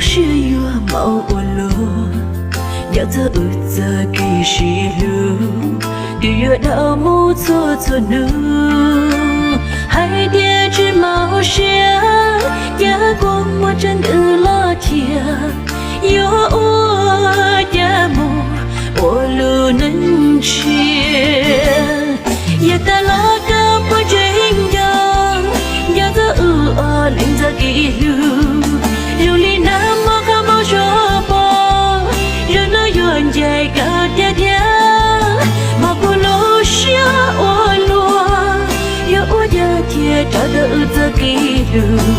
Siab yuav maum ua luaj, nco txog wb txoj kev sib hlub, twb yuav dhau mus txhua txhua hnub. Hais tias tsis mob siab, cas kua muag tseem ntws los thiab, yuav ua cas mus ua lub neej tshiab. Yog tas los koj puas ntseeg nco, nco txog wb ob leeg txoj kev hlub. Zoo li nag hmo qhov muag suab poob, zaum no yuav ncaim koj tiag tiag. Mob kuv lub siab ua luaj, yuav ua cas thiaj rau tau wb txoj kev hlub.